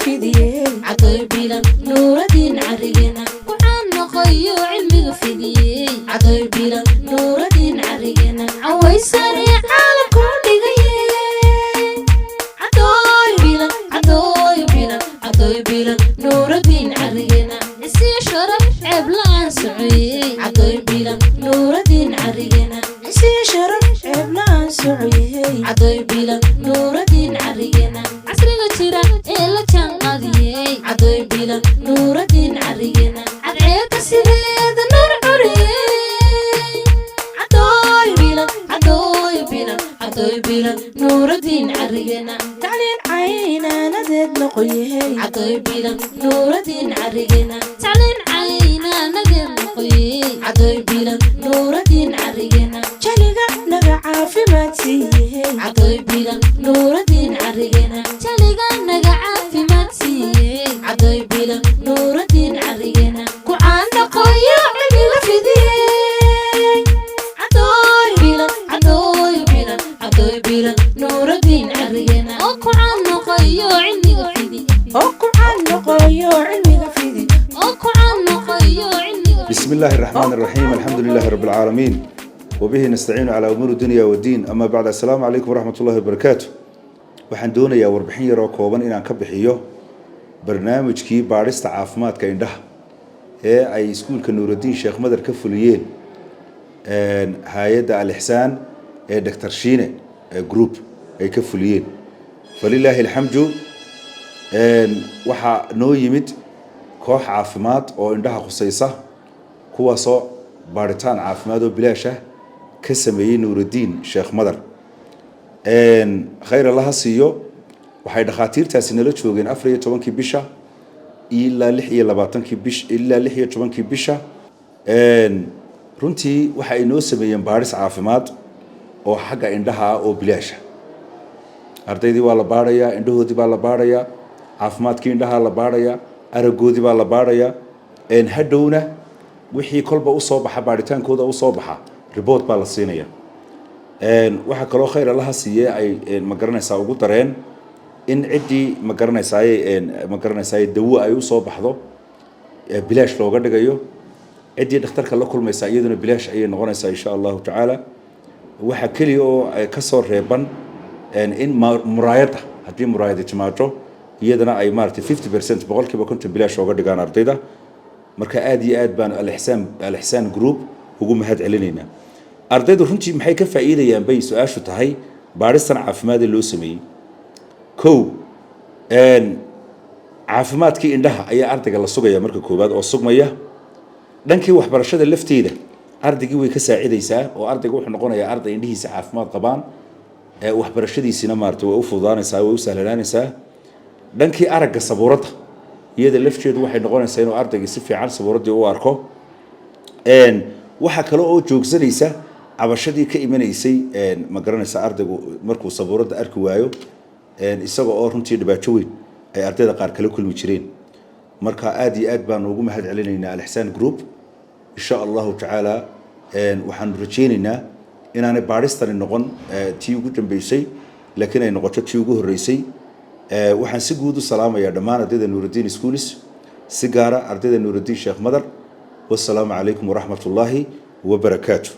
Fidiyey. Cadoy Bilan Nuuradiin carrigeena ku caan noqoyo cilmiga fidiyey. Cadoy Bilan Nuuradiin carrigeena cawaysare caalamku dhigaye. Cadoy Bilan, Cadoy Bilan, Cadoy Bilan Nuuradiin carrigeena isiyo sharaf ceeb la'aan socoyey. Cadoy Bilan Nuuradiin carrigeena Isii sharaf ceeb la'aan socoyey. Cadoy Bilan Nuuradiin carrigeena casriga jira ee la jaanqaadiyey. Cadoy Bilan Nuuradiin carrigeena cadceedda sideeda nuur curiyey. Cadoy Bilan, Cadoy Bilan, Cadoy Bilan Nuuradiin carrigeena Tacliin caynaanadeed noqoyey. Cadoy Bilan Nuuradiin carrigeena tacliin caynaanadeed noqoyey. Cadoy Bilan Nuuradiin carrigeena Jahliga naga caafimaad siiyey. Cadoy Bilan Nuuradiin carrigeena jahliga naga caafimaad siiyey. Cadoy Bilan Nuuradiin carrigeena ku caan noqoyo cilmiga fidiyey. Cadoy Bilan, Cadoy Bilan, Cadoy Bilan Nuuradiin carrigeena oo ku caan noqoyo cilmiga fidiyey. Oo ku caan noqoyo cilmiga fidi. Oo ku caan noqoyo cilmiga. بسم الله الرحمن الرحيم، الحمد لله رب العالمين، وبه نستعين على أمور الدنيا والدين، أما بعد، السلام عليكم ورحمة الله وبركاته. Waxaan doonayaa warbixin yaroo kooban inaan ka bixiyo barnaamijkii baadhista caafimaadka indhaha ee ay iskuulka Nuuraddiin Sheekh Madar ka fuliyeen hay-adda Al-Ixsaan ee Dr Shiine ee group ay ka fuliyeen. فلله الحمد, waxaa noo yimid koox caafimaad oo indhaha khusaysa, kuwaasoo baadhitaan caafimaad oo bilaash ah ka sameeyey Nuuraddiin Sheekh Madar. Khayr Allaha siiyo. Waxay dhakhaatiirtaasi nala joogeen 14-kii bisha ilaa 26-kii bish ilaa 16-kii bisha. Runtii waxa ay noo sameeyeen baadhis caafimaad oo xagga indhaha ah oo bilaasha. Ardaydii waa la baadhayaa, indhahoodii baa la baadhayaa, caafimaadkii indhaha la baadhayaa, araggoodii baa la baadhayaa. Hadhowna wixii kolba usoo baxa baadhitaankooda usoo baxa report baa la siinaya. Waxaa kaloo khayr Allaha siiye ay, ma garanaysaa, ugu dareen in ciddii, ma garanaysaay, dawo ay usoo baxdo bilaash looga dhigayo. Ciddii dhakhtarka la kulmaysaa iyaduna bilaash ayay noqonaysaa, insha Allahu tacaala. Waxaa keliya oo kasoo reeban in muraayadda, haddii muraayadi timaado, iyadana ay maaragtay 50%, 50%, bilaash ooga dhigaan ardayda. Marka aad iyo aad baan Alixsaan Group ugu mahad celinaynaa. Ardaydu runtii maxay ka faa'iidayaan bay su-aashu tahay baadhistan caafimaadee loo sameeyey? Kow, caafimaadkii indhaha ayaa ardayga la sugaya marka koowaad oo sugmaya. Dhankii waxbarashada lafteeda ardaygii way ka saacidaysaa, oo ardayga wuxuu noqonayaa arday indhihiisa caafimaad qabaan, waxbarashadiisina maarata way u fududaanaysaa, way u sahlanaanaysaa. Dhankii aragga sabuuradda iyada lafteedu waxay noqonaysaa inuu ardaygii si fiican sabuuraddii u arko. Waxaa kale oo joogsanaysa cabashadii ka imanaysay, ma garanaysa, ardaygu markuu sabuuradda arki waayo, isaga oo runtii dhibaato weyn ay ardayda qaar kala kulmi jireen. Marka aad iyo aad baanu ugu mahad celinaynaa Alixsaan Group. Insha Allahu tacaala waxaanu rajaynaynaa inaanay baadhistani noqon tii ugu dambeysay, laakiin ay noqoto tii ugu horreysay. Waxaan si guud u salaamayaa dhammaan ardayda Nuuraddiin Schools, si gaara ardayda Nuuraddiin Sheekh Madar. Wasalaamu calaykum waraxmat ullaahi wabarakaatu.